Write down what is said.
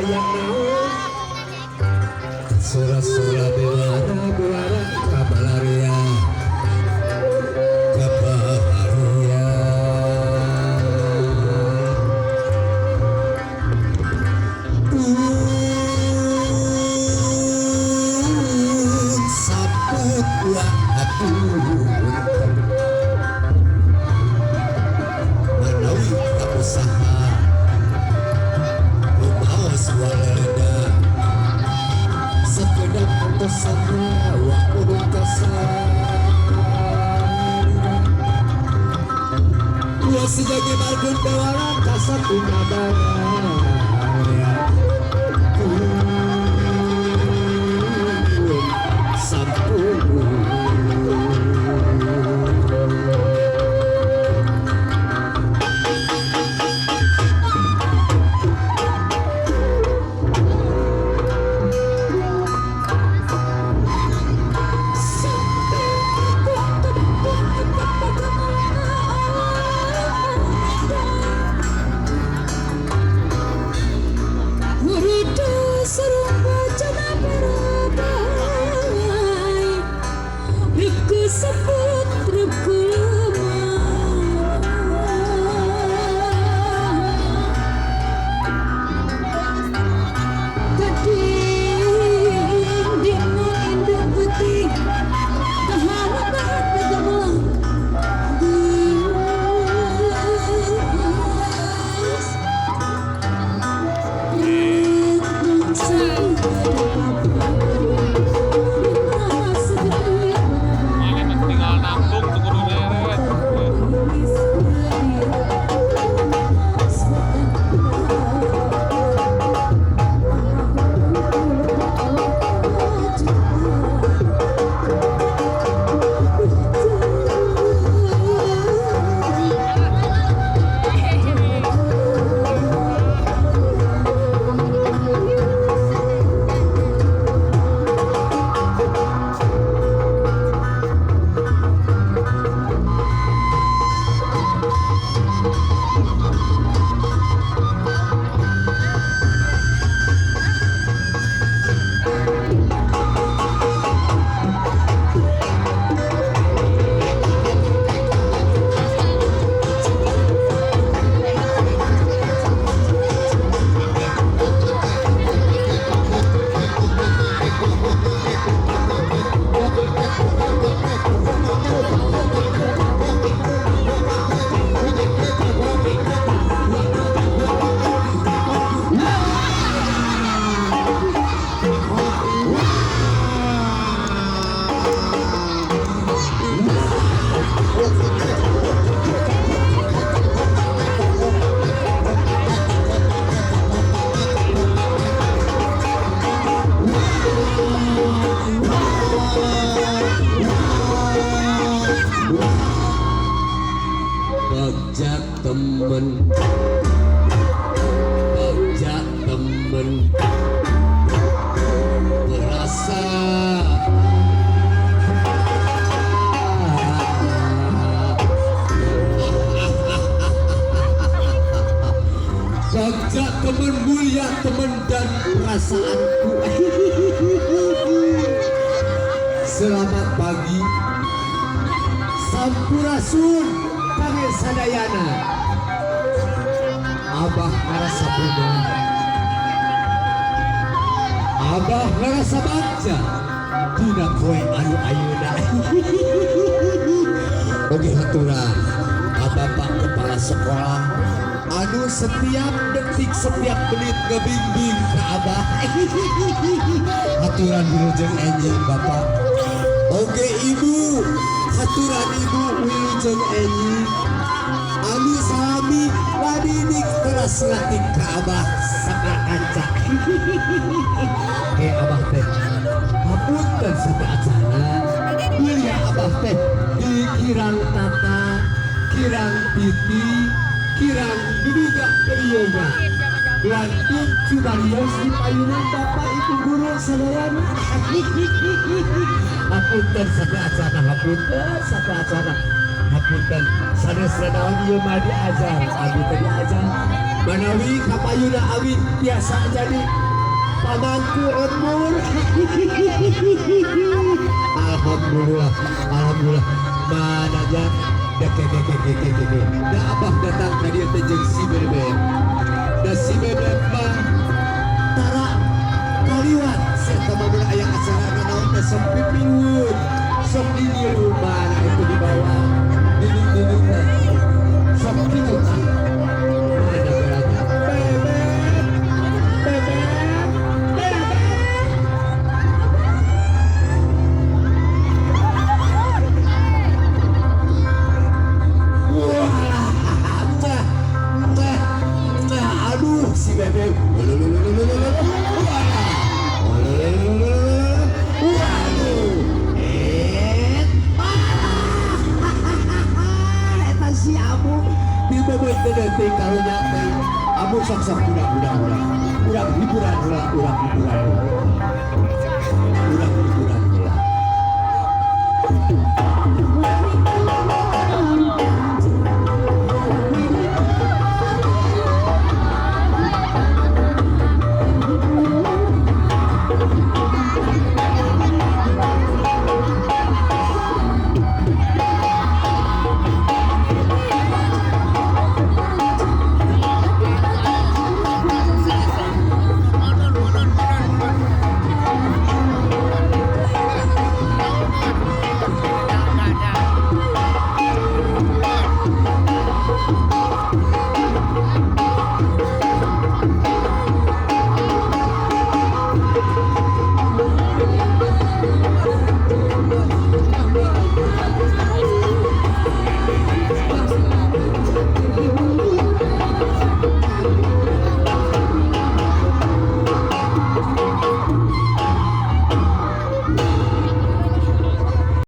hayang naon sura-sura bewara-bewara kabalaria kabaharia saput wa manawi usaha rumaos walanda sakedap antosana wa kudu kasarira dua sejage margun bewara kasatu kabaraya sampun. Tinggal nanggung tuh kudu nyeret. Bagja temen, bagja temen, berasa bagja temen mulia temen dan perasaanku. Selamat pagi, sampurasun panggil sadayana. Abah ngerasa bunga, Abah ngerasa bagja dina poe anu ayeuna. Oge haturan ka Bapak Kepala Sekolah anu setiap detik setiap menit ngebimbing ka Abah. Haturan wilujeng enjing Bapak. Oge Ibu, haturan Ibu wilujeng enjing anu salami wadidik teras ngatik ka Abah sakanca. Ke Abah teh hapunten sateuacana mulia Abah teh di kirang tata, kirang titi, kirang duduga keliyoga. Lantung cumarios di payunan Bapak Ibu guru sadayana. Hapunten sateuacana, hapunten sateuacana, hapunten sanes naon ieu mah diajar, abdi teh diajar. Manawi kapayuna abi biasa jadi pamangku lembur. Alhamdulillah, alhamdulillah. Mana aja dek dek dek dek dek dek. Da abah datang ka dieu teh jeung si Bebek. Da si Bebek mah tara kaliwat si eta mah mun aya acara nanaon teh sok pipiwun. Sok diniru mana itu di bawah. Dinding-dinding teh. Sok kitu tah. Mana berarti? Bebek, Bebek, Bebek. Wah, nah, nah, nah, aduh si Bebek. Waduh, eh, eta si Abu dibebet detik karunya teh. Abu sok sok udah udah udah. Urang hiburan heula, urang hiburan heula.